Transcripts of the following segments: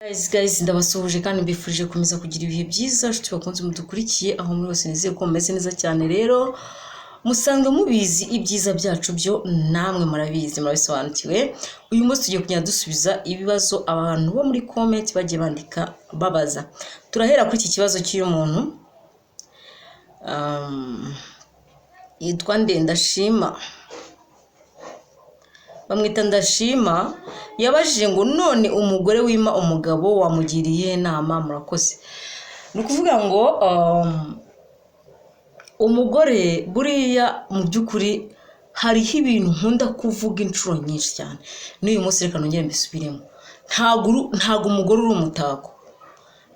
Guys, guys, ndabasuhuje kandi mbifurije gukomeza kugira ibihe byiza. Inshuti bakunze mudukurikiye aho muri hose, nizeye ko mumeze neza cyane. Rero musanzwe mubizi, ibyiza byacu byo namwe murabizi, murabisobanukiwe. Uyu munsi tugiye kugenda dusubiza ibibazo abantu bo muri comment bagiye bandika babaza. Turahera kuri iki kibazo cy'uyu muntu yitwa Ndendashima, bamwita Ndashima. Yabajije ngo: "None umugore wima umugabo wamugiriye inama? Murakoze." Ni ukuvuga ngo umugore buriya mu by'ukuri hariho ibintu nkunda kuvuga inshuro nyinshi cyane, n'uyu munsi reka nongere mbisubiremo. Ntabwo umugore uri umutako,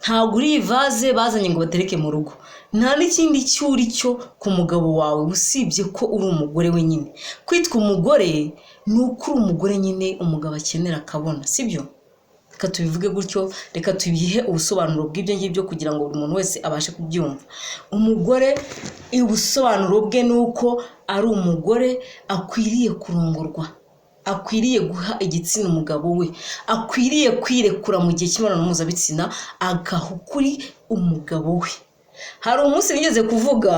ntabwo uri ivaze bazanye ngo batereke mu rugo, nta n'ikindi cyo uri cyo ku mugabo wawe usibye ko uri umugore wenyine. Kwitwa umugore ni uko uri umugore nyine umugabo akenera akabona, sibyo? Reka tubivuge gutyo, reka tubihe ubusobanuro bw'ibyo ngibyo kugira ngo buri muntu wese abashe kubyumva. Umugore, ubusobanuro bwe ni uko ari umugore akwiriye kurongorwa, akwiriye guha igitsina umugabo we, akwiriye kwirekura mu gihe cy'imibonano mpuzabitsina, agaha ukuri umugabo we. Hari umunsi nigeze kuvuga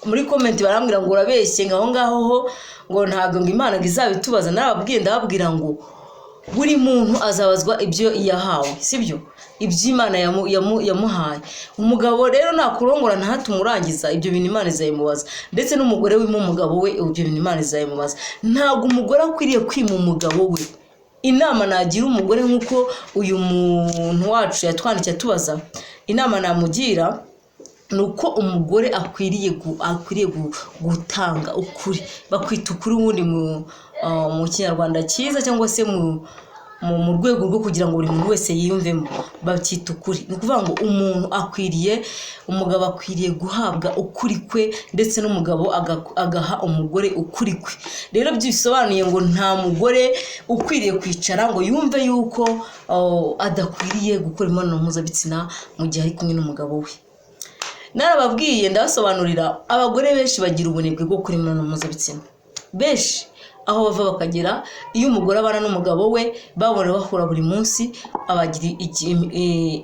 muri comment, barambwira ngo urabeshye, ngo aho ngaho ho ngo ntabwo ngo Imana ngo izabitubaza. Narababwiye, ndababwira ngo buri muntu azabazwa ibyo yahawe, sibyo? Ibyo Imana yamuhaye. Umugabo rero nakurongora ntatume urangiza ibyo bintu, Imana izabimubaza. Ndetse n'umugore wima umugabo we, ibyo bintu Imana izabimubaza. Ntabwo umugore akwiriye kwima umugabo we. Inama nagira umugore, nk'uko uyu muntu wacu yatwandikiye atubaza, inama namugira ni uko umugore akwiriye gutanga ukuri. Bakwita ukuri ubundi mu Kinyarwanda cyiza, cyangwa se mu rwego rwo kugira ngo buri muntu wese yiyumvemo, bacyita ukuri. Ni ukuvuga ngo umuntu akwiriye, umugabo akwiriye guhabwa ukuri kwe, ndetse n'umugabo agaha umugore ukuri kwe. Rero bisobanuye ngo nta mugore ukwiriye kwicara ngo yumve yuko, oh, adakwiriye gukora imibonano mpuzabitsina mu gihe ari kumwe n'umugabo we. Narababwiye, ndabasobanurira, abagore benshi bagira ubunebwe bwo gukora imibonano mpuzabitsina, benshi aho bava bakagera. Iyo umugore abana n'umugabo we, babona bahura buri munsi, abagira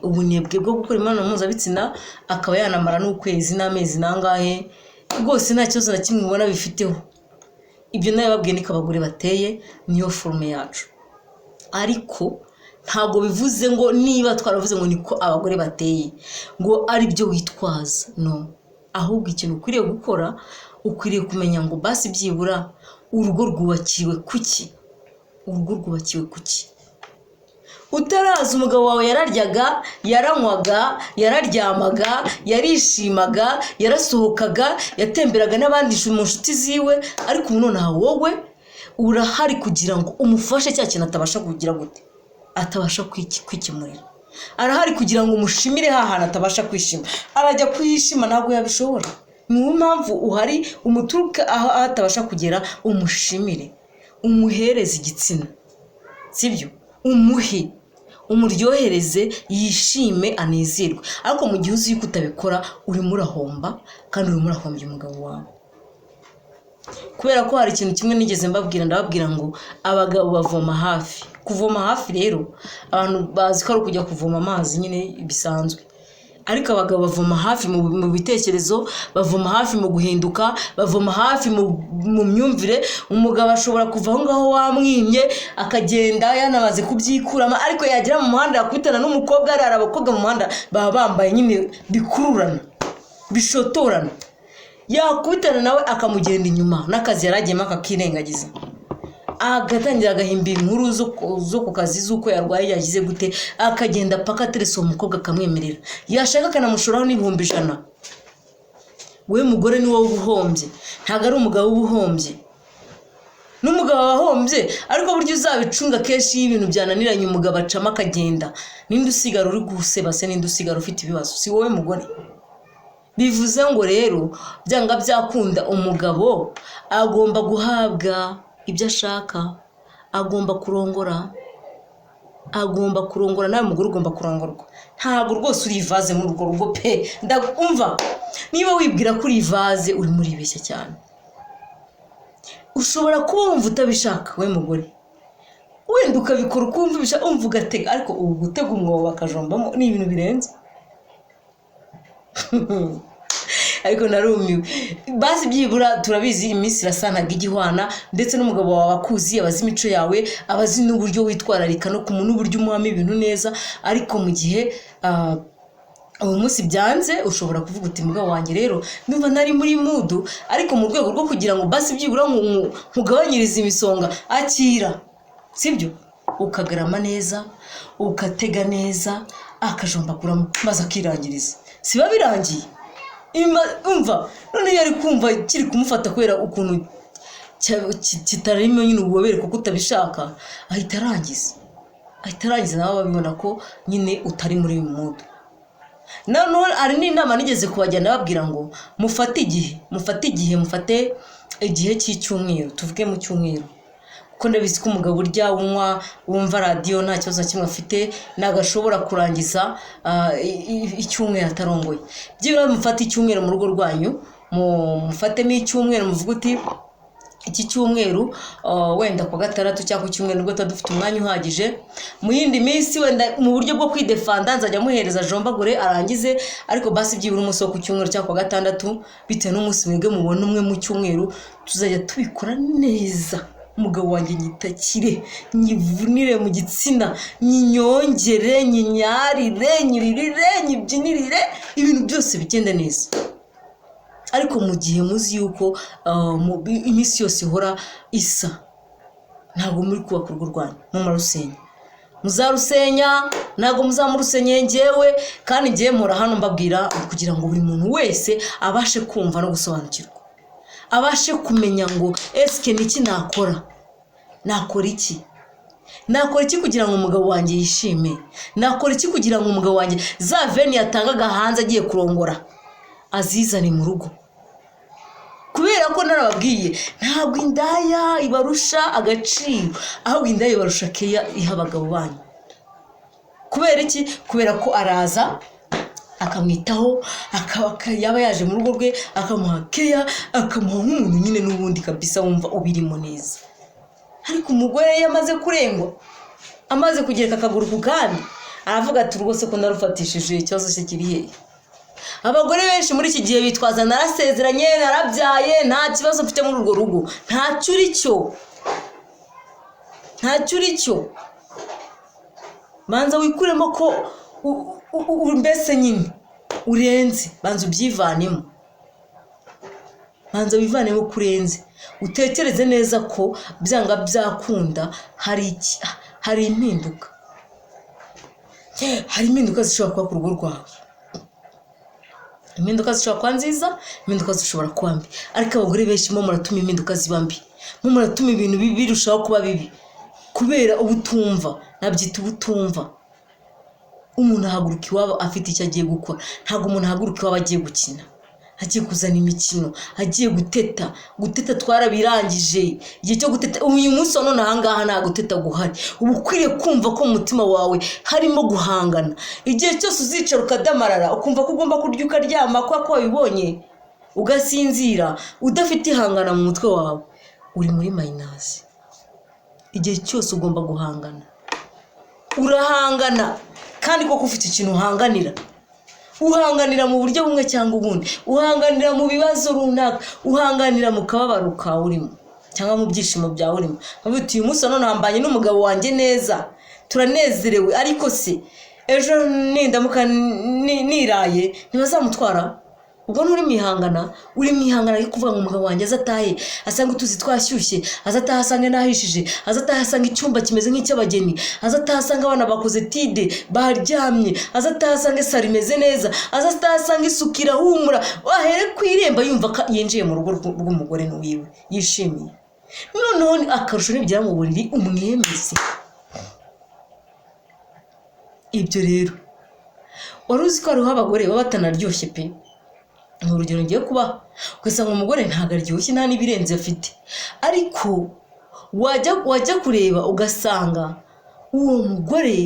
ubunebwe bwo gukora imibonano mpuzabitsina, akaba yanamara n'ukwezi n'amezi n'angahe rwose nta kibazo na kimwe ubona bifiteho. Ibyo nabibabwiye, niko abagore bateye, niyo forme yacu. Ariko ntabwo bivuze ngo niba twaravuze ngo niko abagore bateye, ngo ari byo witwaza. No, ahubwo ikintu ukwiriye gukora, ukwiriye kumenya ngo basi byibura urugo rwubakiwe kuki? Urugo rwubakiwe kuki? Utaraza, umugabo wawe yararyaga, yaranywaga, yararyamaga, yarishimaga, yarasohokaga, yatemberaga n'abandi mu nshuti ziwe, ariko ubu nonaha wowe urahari kugira ngo umufashe cya kintu atabasha kugira gute, atabasha kwikemurira. Arahari kugira ngo umushimire ha hantu atabasha kwishima. Arajya kwishima, ntabwo yabishobora. Niyo mpamvu uhari, umuturuke aho atabasha kugera, umushimire, umuhereze igitsina, sibyo? Umuhe, umuryohereze, yishime, anezerwe. Ariko mu gihe uzi yuko utabikora, urimo urahomba kandi urimo urahombya umugabo wawe. Kubera ko hari ikintu kimwe nigeze mbabwira, ndababwira ngo abagabo bavoma hafi. Kuvoma hafi rero, abantu bazi ko ari ukujya kuvoma amazi nyine bisanzwe, ariko abagabo bavoma hafi mu bitekerezo, bavoma hafi mu guhinduka, bavoma hafi mu myumvire. Umugabo ashobora kuva aho ngaho wamwimye, akagenda yanamaze kubyikuramo, ariko yagera mu muhanda yakubitana n'umukobwa. Hari abakobwa mu muhanda baba bambaye nyine bikururana, bishotorana, yakubitana nawe akamugenda inyuma, n'akazi yari agiyemo akakirengagiza, agatangira agahimba inkuru zo ku kazi z'uko yarwaye, yagize gute, akagenda paka aterese uwo mukobwa, akamwemerera, yashaka akanamushораho n'100,000. We mugore, ni wowe uba uhombye, ntabwo ari umugabo uba uhombye. N'umugabo aba ahombye, ariko burya uzabicunga, kenshi iyo ibintu byananiranye umugabo acamo akagenda. Ninde usigara uri guseba se? Ninde usigara ufite ibibazo? Si wowe mugore? Bivuze ngo rero byanga byakunda umugabo agomba guhabwa ibyo ashaka, agomba kurongora, agomba kurongora. Nawe mugore ugomba kurongorwa. Ntabwo rwose uri ivaze muri urwo rugo pe. Ndakumva, niba wibwira ko uri ivaze, urimo uribeshya cyane. Ushobora kuba wumva utabishaka, we mugore. Wenda ukabikora ukumva umva ugatega, ariko ubu gutega umwobo bakajombamo ni ibintu birenze. Ariko narumiwe. Basi byibura turabizi iminsi irasa, ntabwo ijya ihwana, ndetse n'umugabo wawe akuzi, aba azi imico yawe, aba azi n'uburyo witwararika no ku n'uburyo umuhamo ibintu neza. Ariko mu gihe uwo munsi byanze, ushobora kuvuga uti: "Mugabo wanjye rero, ndumva ntari muri mood, ariko mu rwego rwo kugira ngo basi byibura nkugabanyirize imisonga, akira." Sibyo? Ukagarama neza, ugatega neza, akajombakuramo maze akirangiriza, siba birangiye. Umva none iyo ari kumva kiri kumufata kubera ukuntu kitarimo nyine ububobere kuko utabishaka, ahita arangiza, nawe babibona ko nyine utari muri uyu mood. Noneho hari n'inama nigeze kubajyana, babwira ngo mufate igihe, mufate igihe, mufate igihe cy'icyumweru, tuvuge mu cyumweru, kuko ndabizi ko umugabo urya, unywa, wumva radiyo, nta kibazo na kimwe afite, ntabwo ashobora kurangiza icyumweru atarongoye. Byibura mufate icyumweru mu rugo rwanyu, mufatemo icyumweru, muvuge uti: "Iki cyumweru, wenda ku wa gatandatu cyangwa ku cyumweru, nibwo tuba dufite umwanya uhagije. Mu yindi minsi, wenda mu buryo bwo kwidefanda, nzajya muhereza jombagure arangize, ariko basi byibura umunsi wo ku cyumweru cyangwa ku wa gatandatu, bitewe n'umunsi mwebwe mubona umwe mu cyumweru, tuzajya tubikora neza. Umugabo wanjye nyitakire, nyivunire mu gitsina, nyinyongere, nyinyarire, nyiririre, nyibyinirire, ibintu byose bigende neza." Ariko mu gihe muzi yuko iminsi yose ihora isa, ntabwo muri kubaka urugo rwanyu, murarusenya, muzarusenya, ntabwo muzamurusenyeye njyewe. Kandi ngewe mpora hano mbabwira kugira ngo buri muntu wese abashe kumva no gusobanukirwa, abashe kumenya ngo: "Esike ni iki nakora? Nakora iki? Nakora iki kugira ngo umugabo wanjye yishime? Nakora iki kugira ngo umugabo wanjye za veni yatangaga hanze agiye kurongora azizane mu rugo?" Kubera ko narababwiye, ntabwo indaya ibarusha agaciro, ahubwo indaya ibarusha keya iha abagabo banyu. Kubera iki? Kubera ko araza akamwitaho, yaba yaje mu rugo rwe akamuha keya, akamuha nk'umuntu nyine n'ubundi kabisa wumva ubirimo neza. Ariko umugore iyo amaze kurengwa, amaze kugereka akaguru ku kandi, aravuga ati: "Rwose ko narufatishije, ikibazo cye kiri hehe?" Abagore benshi muri iki gihe bitwaza: "Narasezeranye, narabyaye, nta kibazo mfite muri urwo rugo." Ntacyo uri cyo, ntacyo uri cyo. Banza wikuremo ko mbese nyine urenze, banza ubyivanemo, banza wivanemo ko urenze, utekereze neza ko byanga byakunda hari impinduka, hari impinduka zishobora kuba ku rugo rwawe. Impinduka zishobora kuba nziza, impinduka zishobora kuba mbi. Ariko abagore benshi mo muratuma impinduka ziba mbi, mo muratuma ibintu birushaho kuba bibi kubera ubutumva, nabyita ubutumva. Umuntu ahaguruka iwabo afite icyo agiye gukora. Ntabwo umuntu ahaguruka iwabo agiye gukina, agiye kuzana imikino, agiye guteta. Guteta twarabirangije, igihe cyo guteta uyu munsi wa none ahangaha nta guteta guhari. Uba ukwiriye kumva ko mu mutima wawe harimo guhangana. Igihe cyose uzicara ukadamarara, ukumva ko ugomba kurya ukaryama kubera ko wabibonye, ugasinzira udafite ihangana mu mutwe wawe, uri muri minus. Igihe cyose ugomba guhangana, urahangana kandi koko ufite ikintu uhanganira. Uhanganira mu buryo bumwe cyangwa ubundi, uhanganira mu bibazo runaka, uhanganira mu kababaro kawe urimo cyangwa mu byishimo byawe urimo. Uvuga uti: "Uyu munsi wa none hambanye n'umugabo wanjye neza, turanezerewe, ariko se ejo nindamuka niraye ntibazamutwara?" Ubwo nturi mu ihangana, uri mu ihangana ryo kuvuga ngo umugabo wanjye aze atahe asange utuzi twashyushye, aze atahe asange nahishije, aze atahe asange icyumba kimeze nk'icy'abageni, aze atahe asange abana bakoze tide baryamye, aze atahe asange salon imeze neza, aze atahe asange isuku irahumura, ahere ku irembo yumva ko yinjiye mu rugo rw'umugore n'uwiwe yishimiye. Noneho akarusho nibigera mu buriri umwemeze. Ibyo rero, wari uzi ko hariho abagore baba batanaryoshye pe? Ni urugero ngiye kubaha. Ugasanga umugore ntabwo aryoshye, nta n'ibirenze afite, ariko wajya kureba ugasanga uwo mugore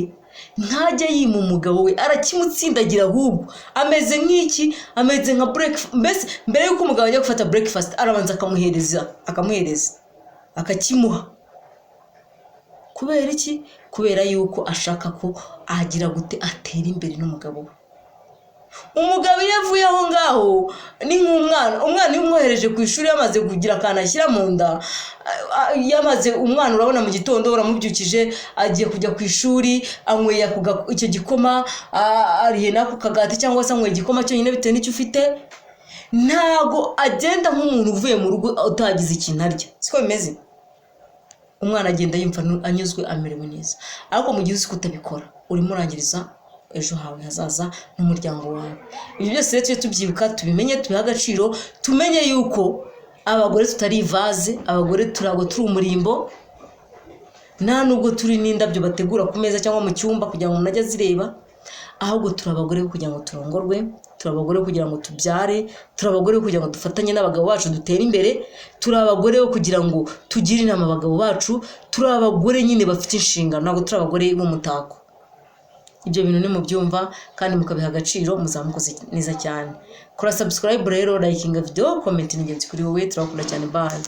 ntajya yima umugabo we, arakimutsindagira. Ahubwo ameze nk'iki? Ameze nka breakfast. Mbese mbere y'uko umugabo ajya gufata breakfast, arabanza akamuhereza, akamuhereza, akakimuha. Kubera iki? Kubera yuko ashaka ko agira gute? Atera imbere n'umugabo we. Umugabo iyo avuye aho ngaho ni nk'umwana. Umwana iyo umwohereje ku ishuri yamaze kugira akantu ashyira mu nda, yamaze, umwana urabona mu gitondo uramubyukije, agiye kujya ku ishuri, anyweye icyo gikoma, ariye n'ako kagati, cyangwa se anyweye igikoma cyonyine bitewe n'icyo ufite, ntago agenda nk'umuntu uvuye mu rugo utagize ikintu arya. Siko bimeze? Umwana agenda yumva anyuzwe, amerewe neza. Ariko mu gihe uzi ko utabikora, urimo urangiriza ejo hawe hazaza n'umuryango wawe. Ibyo byose rero tujye tubyibuka, tubimenye, tubihe agaciro, tumenye yuko abagore tutari ivaze, abagore turago turi umurimbo, nta nubwo turi n'indabyo bategura ku meza cyangwa mu cyumba kugira ngo umuntu ajye azireba. Ahubwo turi abagore kugira ngo turongorwe, turi abagore kugira ngo tubyare, turi abagore kugira ngo dufatanye n'abagabo bacu dutere imbere, turi abagore bo kugira ngo tugire inama abagabo bacu. Turi abagore nyine bafite inshingano, ntabwo turi abagore b'umutako. Ibyo bintu nimubyumva kandi mukabiha agaciro, muzaba mukoze neza cyane. Kora subscribe rero, likinga video, comment ni ingenzi kuri wowe. Turabakunda cyane, bye.